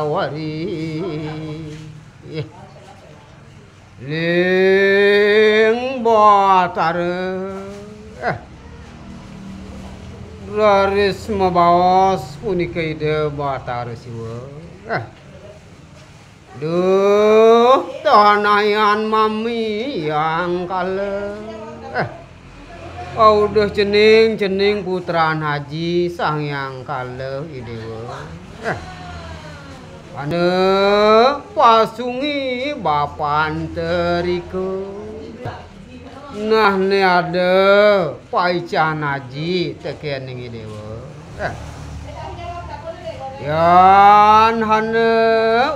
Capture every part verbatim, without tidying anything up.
Wari. Ling Batara. Eh. Raris mabaos punika Ida Batara Siwa. Eh. Duh, tanayan mami yang kala. Eh. Auduh cening, cening putran Aji Sang Hyang Kala Idewa. Eh. Ana pasungi bapan terika. Nah, né ada paican aji tekening Idewa. Eh. Yan hana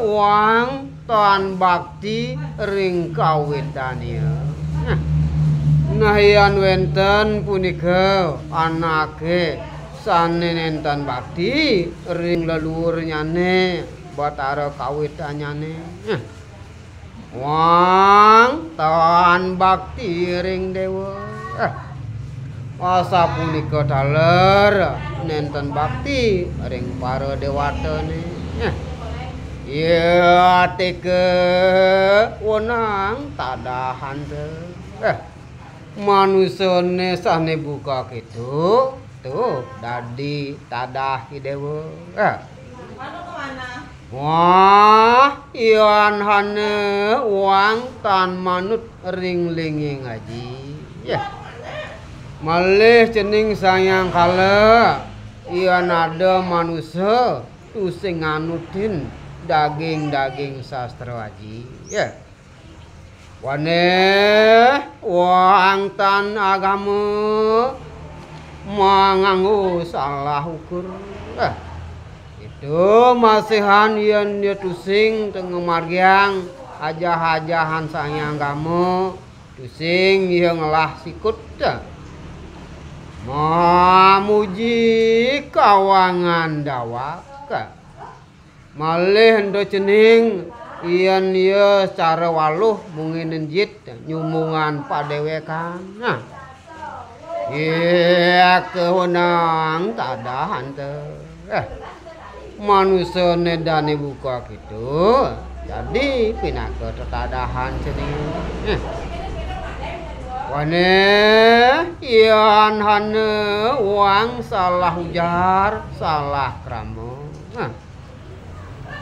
wang tan bakti ring kawitanya. Nah, nah, yan wénten punika anaké sané nénten bakti ring leluhurnyané, Batara kawitanyané. Nah, wang tan bakti ring déwa. Eh, asapunika taler nénten bakti ring para déwatané. Eh, ya tika wenang tadahan té. Eh, manusané sané buka kéto, tuh dadi tadah Idewa. Eh. Wah, yan hana wang tan manut ring linging aji. Ya. Malih cening Sang Hyang Kala, yan ada manusa tusing nganutin daging-daging sastra aji. Ya. Wanéh, wang tan agama manganggo salah ukur. Eh, itu masihan yén ya tusing té ngamargiang ajah-ajahan Sang Hyang Agama, tusing ya ngelah sikut. Mamuji kawangan dawak. Malih ento cening, yén ya secara waluh mungkin jit nyumbungan padéwékan. Nah. Iya, kawenang tadahan té. Eh, manusané dané buka kéto, dadi pinaka tetadahan cening. Eh. Wanéh, yan hana wang salah ujar, salah krama. Nah.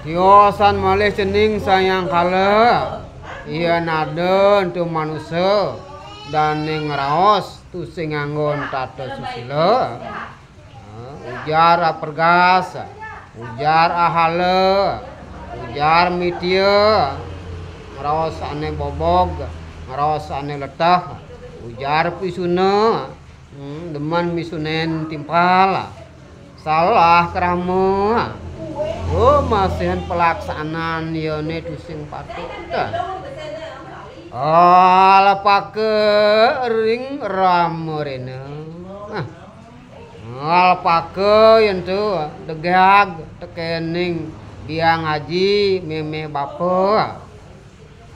Tiosan malih cening Sang Hyang Kala, yén ada ento manusa dané ngraos tusing nganggon tata susila. Nah, ujar apergas, ujar ahala, ujar mitia, ngraos ané bobog, ngraos ané leteh, ujar pisuna, hmm, demen misunén timpal. Salah krama. Oh, masihan pelaksanaan yané tusing patut. Alepaka ring rama réna. Nah. Alepaka yén to degag tekéning biang aji mémé bapa.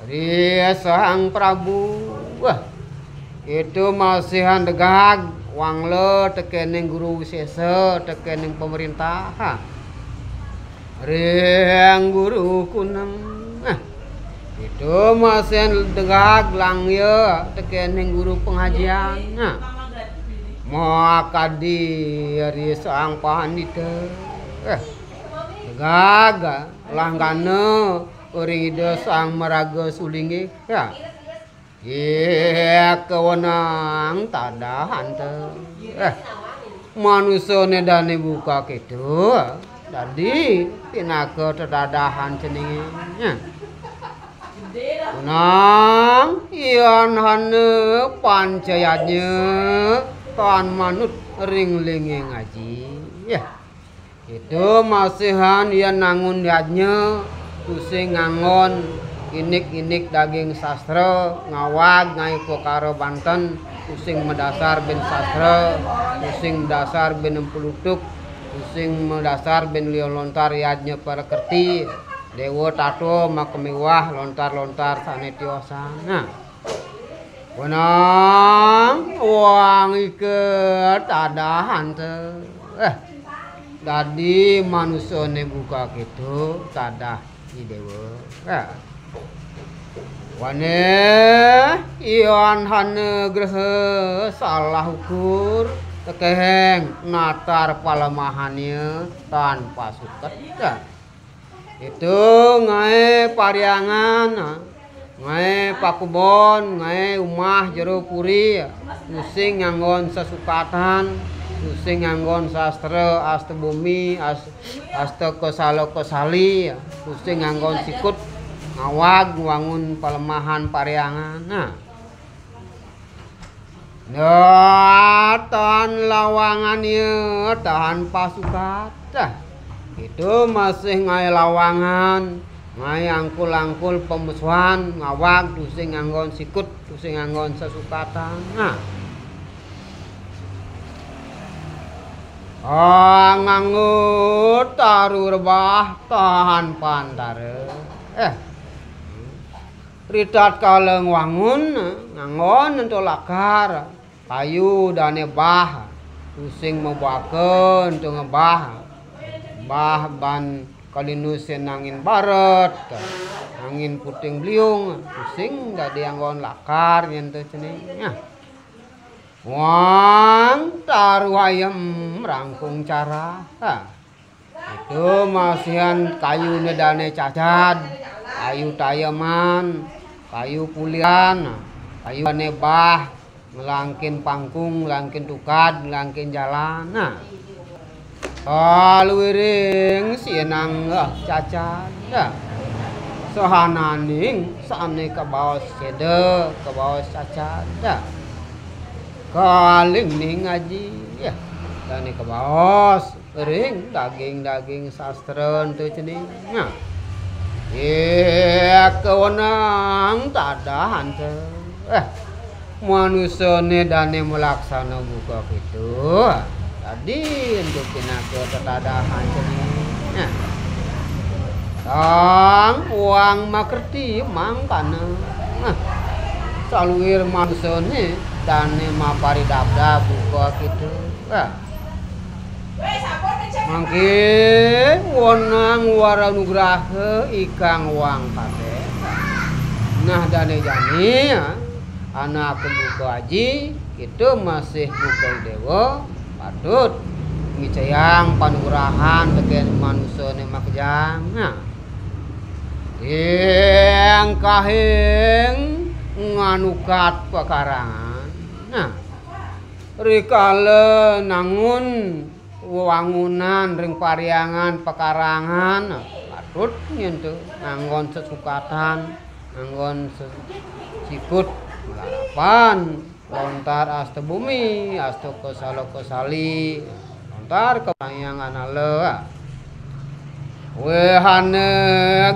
Ri Sang Prabu. Wah, itu masihan degag, wangla tekéning Guru Wisésa, tekéning pamréntah. Ring Guru Kuneng. Nah, itu masihan degag, langya tekéning guru pangajian. Nah, makadi ri Sang Pandita. Eh, degag, langgana ring Ida Sang Maraga Sulinggih, ya. Iya, kawenang tadahan té. Eh, manusané dané buka kéto, dadi pinaka tetadahan ceningé. Ya. Kunang, yan hana panca yadnya tan manut ring linging aji. Ya. Itu masihan yén nangun yadnya, tusing nganggon inik-inik daging sastra, ngawag ngaé pekara banten, tusing madasar bin sastra, tusing madasar bin empelutuk, tusing madasar bin liya lontar yadnya prakerti, déwa tata makamiwah lontar-lontar sané tiosan. Nah. Wenang wang ika tadahan té. Eh. Dadi manusané buka kéto tadah I Déwa. Nah. Wané yan hana graha salah ukur, tekehing natar palemahannya tan pasuket. Nah. Itu ngaé pariangan, ngaé pakubon, ngaé umah jero puri, tusing nganggon sesukatan, tusing nganggon sastra asta bumi, as-, asta kasala kasali, tusing nganggon sikut ngawag ngwangun palemahan pariangan. Nah. Nah, tahan lawangannya, tahan pasukat. Dah. Itu masih ngaé lawangan, ngaé angkul-angkul pamusuhan, ngawag, tusing nganggon sikut, tusing nganggon sesukatan. Nah. Ah, nganggo taru rebah, tahan pantara. Eh. Ritatkala ngwangun, nganggon ento lakar, kayu dané bah, tusing mabaka ento ngebah, bah ban kalinus sing angin baret, angin puting beliung, tusing dadi anggon lakar nyen to cening. Nah. Wang taruh ayem rangkung cara. Nah. Itu masihan kayuné dané cacad, kayu tayeman, kayu puliran, kayu dané bah, ngelangkin pangkung, ngelangkin tukad, ngelangkin jalan. Nah. Saluiring sinang, eh, cacad. Nah. Sahananing sané kabaos séda, kabaos cacad. Nah. Kalingning aji, ya. Dané kabaos ring daging-daging sastra ento cening. Nah. Iya, kawenang tadah ento. Eh, manusané dané malaksana buka kéto. Dadi ento pinaka tetadahan cening. Nah. Tang wang makerti mangkana. Nah. Saluir manusané dané maparidabdab buka kéto. Nah. Mangké wenang wara nugraha ikang wang kabéh. Nah, dané jani, anak buka aji, kita masih buka I Déwa, patut ngicayang panugrahan tekén manusané makejang. Nah, ing kahing nganukat pakarangan. Nah, rikala nangun wewangunan ring pariangan pekarangan, patut nyen to nganggon sesukatan, nganggon se-, sikut malarapan lontar asta bumi, asta kasala kasali, lontar kabayang anala. Wehana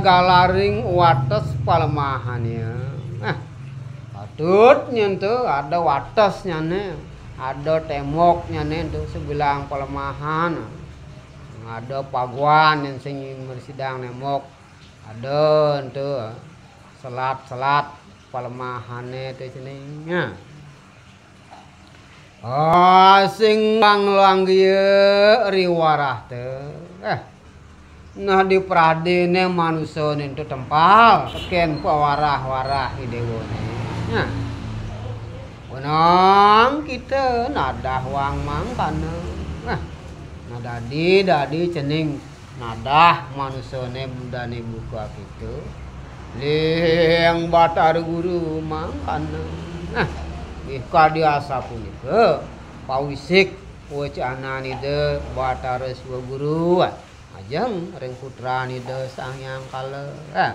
galaring wates palemahannya. Nah, patut nyen to ada watesnyané. Ada témboknyané ento sabilang palemahan. Ada paguan yang sing mresidang témbok. Ada ento selat-selat palemahané to cening. Nah. Ah, sing langgia riwarah to. Eh. Nah, di pradéné manusané ento tempal, tekén pawarah-warah I Déwané. Nah, wenang kita nadah wang mangkana. Nah, nah, dadi, dadi cening nadah manusané dané buka kita. Ling Batara Guru mangkana. Nah, ih kadi asapunika, pawisik wacanan Ida Batara Siwa Guru. Majeng ring putran Ida Sang Hyang Kala. Eh,